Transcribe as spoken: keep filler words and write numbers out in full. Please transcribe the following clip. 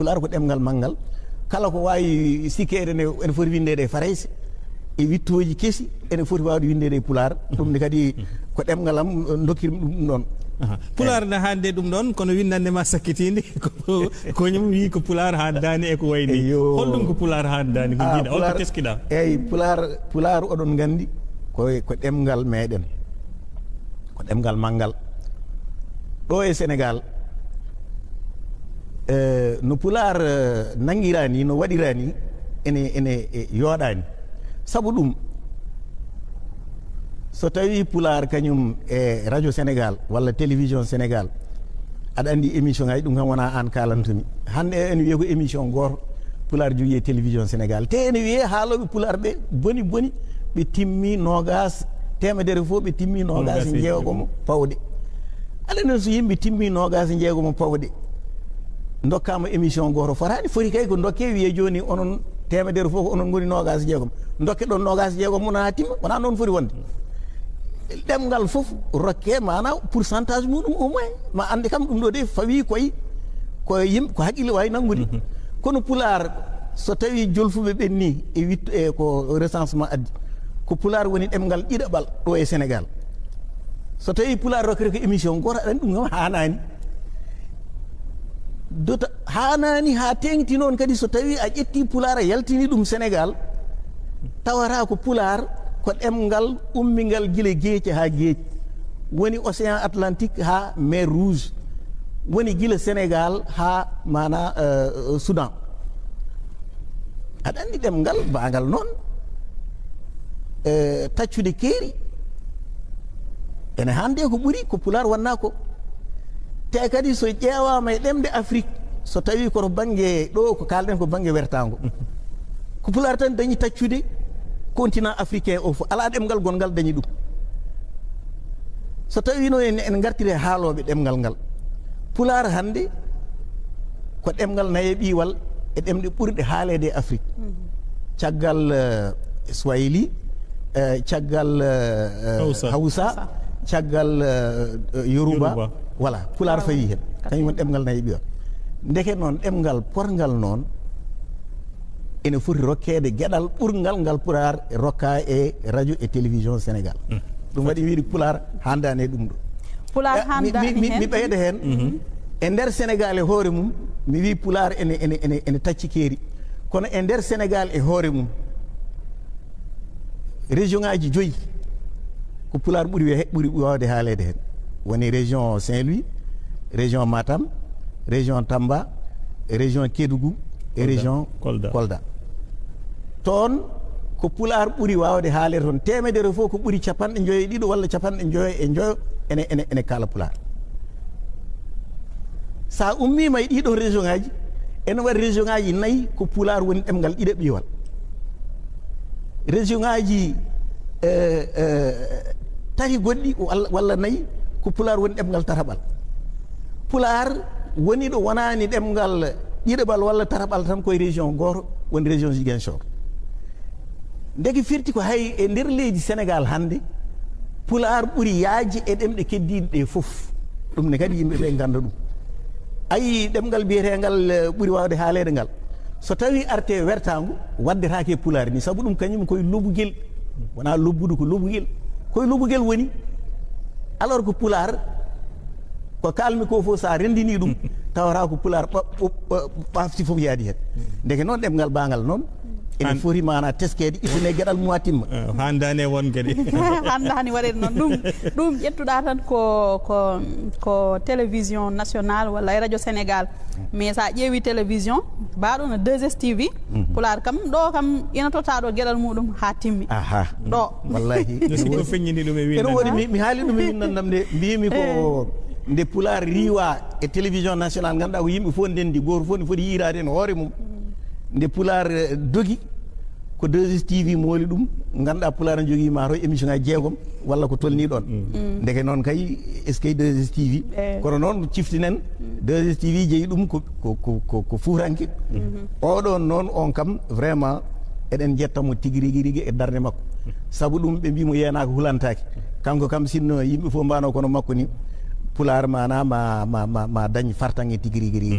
Pulaar ko ɗemngal manngal. Kala ko waawi sikkeede ne, ene foti winndeede e Farayse, e wiɗtooji kesi, ene foti waawde winndeede e Pulaar. Ɗum ne kadi ko ɗemngal am, ndokkirmi ɗum ɗum ɗoon. Aha. Pulaar na hannde ɗum ɗoon, kono winndannde ma sakkitiinde, ko, ko ñum wii ko Pulaar haandaani e ko wayi nii. Eyyo. Holɗum ko Pulaar haandaani, ko Ah, jiiɗa, holko Pulaar, teskiɗa? Eyi, Pulaar, Pulaar oɗon nganndi ko, ko ɗemngal meɗen. Ko ɗemngal manngal. Ɗo e Senegaal, eh, no Pulaar, eh, nanngiraa nii, no waɗiraa nii, ene, ene, eh, yooɗaani. Sabu ɗum, so tawii Pulaar kañum e Radio Senegaal walla Télévision Senegaal, aɗa anndi émission ngaji, ɗum kam wonaa aan kaalantumi. Hannde ene wiyee ko émission gooto Pulaar jogii e Télévision Senegaal. Te ene wiyee haalooɓe Pulaar ɓe boni boni, ɓe timmi noogaas, teemedere fof ɓe timmi noogaas e Noogaas e jeegomo pawɗe. Aɗa anndi so yimɓe timmi noogaas e jeegomo pawɗe, ndokkaama émission gooto, fotaani, foti kay ko ndokkee, wiyee jooni onon teemedere fof ko onon ngoni noogaas e jeegom. Ndokke ɗon noogaas e jeegom mon haa timma, wonaa noon foti wonde. Ɗemngal fof rokkee maanaa pourcentage muɗum au moins. Ma annde kam ɗum ɗo de fawii koye, ko yimɓe, ko haqqille waawi nanngude. Mhm. Kono Pulaar, so tawii jolfuɓe ɓen nii e wittu e ko recensement addi, ko Pulaar woni ɗemngal ɗiɗaɓal ɗo e Senegaal. So tawii Pulaar rokkete ko émission gooto, aɗa anndi ɗum kam haanaani. Dota-, haanaani haa teeŋti noon kadi, so tawii a ƴettii Pulaar a yaltini ɗum Senegaal, tawata ko Pulaar ko ɗemngal ummingal gila geeci haa geeci. Woni Océan Atlantique haa Mer Rouge. Woni gila Senegaal haa maanaa, eh, Soudan. Aɗa anndi ɗemngal baangal noon, eh, taccude keeri. Ene hannde ko ɓuri ko Pulaar wonnaa ko. Te kadi so ƴeewaama e ɗemɗe Afrik, so tawii ko to bannge ɗo ko kaalɗen ko bannge wertaango. Ko Pulaar tan dañi taccude continent africain o fof. Alaa ɗemngal gonngal dañi ɗum. So tawii noon en, en ngartiri e haalooɓe ɗemngal ngal, Pulaar hannde ko ɗemngal nayaɓiwal e ɗemɗe ɓurɗe haaleede e Afrik. Mhm. Caggal, eh, Swahili, eh, caggal, eh, eh, Hausa. Hausa, caggal, eh, eh, Yoruba. Yoruba. Voilà, Pulaar fawii heen. Kañum woni ɗemngal nayaɓiwal. Ndeke noon, ɗemngal porngal noon, ene foti rokkeede geɗal ɓurngal ngal Pulaar rokkaa e radio e télévision Senegaal. Mm. Ɗum waɗi wiyde Pulaar haandaani e ɗum ɗo. Pulaar Eh, mi, haandaani mi, mi, heen. Mi ɓeyda heen. Mhm. E nder Senegaal e hoore mum, mi wii Pulaar ene, ene, ene, ene tacci keeri. Kono e nder Senegaal e hoore mum, région ngaji joyi ko Pulaar ɓuri we-, ɓuri waawde haaleede heen. Woni région Saint-Louis, région Matam, région Tamba, région Kédougou, e Kolda. Région Kolda. Kolda. Toon ko Pulaar ɓuri waawde haaleede toon. Teemedere fof ko ɓuri capanɗe njoyo e ɗiɗo walla capanɗe njoyo e njoyo ene, ene, ene kaala Pulaar. So a ummiima e ɗii ɗoon région ngaji, ene waɗi région ngaji nayi ko Pulaar woni ɗemngal ɗiɗaɓiwal. Région ngaji, eh, eh, tati goɗɗi walla, walla nayi ko Pulaar woni ɗemngal tataɓal. Pulaar woni ɗo wonaani ɗemngal ɗiɗaɓal walla tataɓal tan koye région gooto, woni région Ziguinchor. Ndeke firti ko hay e nder leydi Senegaal hannde, Pulaar ɓuri yaajde e ɗemɗe keddiiɗe ɗe fof. Ɗum ne kadi yimɓe ɓe ngannda ɗum. Ayi, ɗemngal biyeteengal, eh, ɓuri waawde haaleede ngal. So tawii artee wertaango, waddetaake e Pulaar ni, sabu ɗum kañum koye lobugel. Wonaa lobbudu, ko lobugel. Koye lobugel woni. Alors que Pulaar, ko kaalmi ko fof, so a renndinii ɗum, tawata ko Pulaar ɓa-, ɓo-, ɓa-, ɓaafti fof yaadi heen. Ndeke noon, ɗemngal baangal noon, ene An- foti maanaa teskeede, ittanee geɗal mum haa timma. Eh, haandaani e won kadi. Haandaani waɗeede noon. Ɗum, ɗum ƴettuɗaa tan ko, ko, ko télévision nationale walla e radio Sénégal. Mais so a ƴeewi télévision, mbaɗo no deux S T V, Mhm. Pulaar kam, ɗo kam, ina totta ɗo geɗal muɗum haa timmi. Aha. Ɗo. Wallahi. No sikki o feññini ɗum e Ene windande. Woni, mi, mi haali ɗum e windandam de, mbimi ko Eh. Nde Pulaar riiwa e télévision nationale, ngannduɗaa ko yimɓe fof ndenndi, gooto fof ne foti yiiraade heen hoore mum. Nde Pulaar, eh, dogi, ko deux S T V mooli ɗum, ngannduɗaa Pulaar ne jogii maa to émission ngaji jeegom walla ko tolnii ɗoon. Mm. Ndeke noon kay, est-ce que deux S T V? Eh. Kono noon ciftinen, Mm. deux S T V jeyi ɗum ko, ko, ko, ko, ko fuutanke. Mhm. Oɗon noon, on kam, vraiment, eɗen njetta mo tigi rigi rigi e darnde makko. Sabu ɗum ɓe mbii mo yeenaaka hulantaake. Kanko kam sinno yimɓe fof mbaano kono makko ni, Pulaar maanaa ma, ma, ma, ma dañ fartaŋŋe tigi rigi rigi.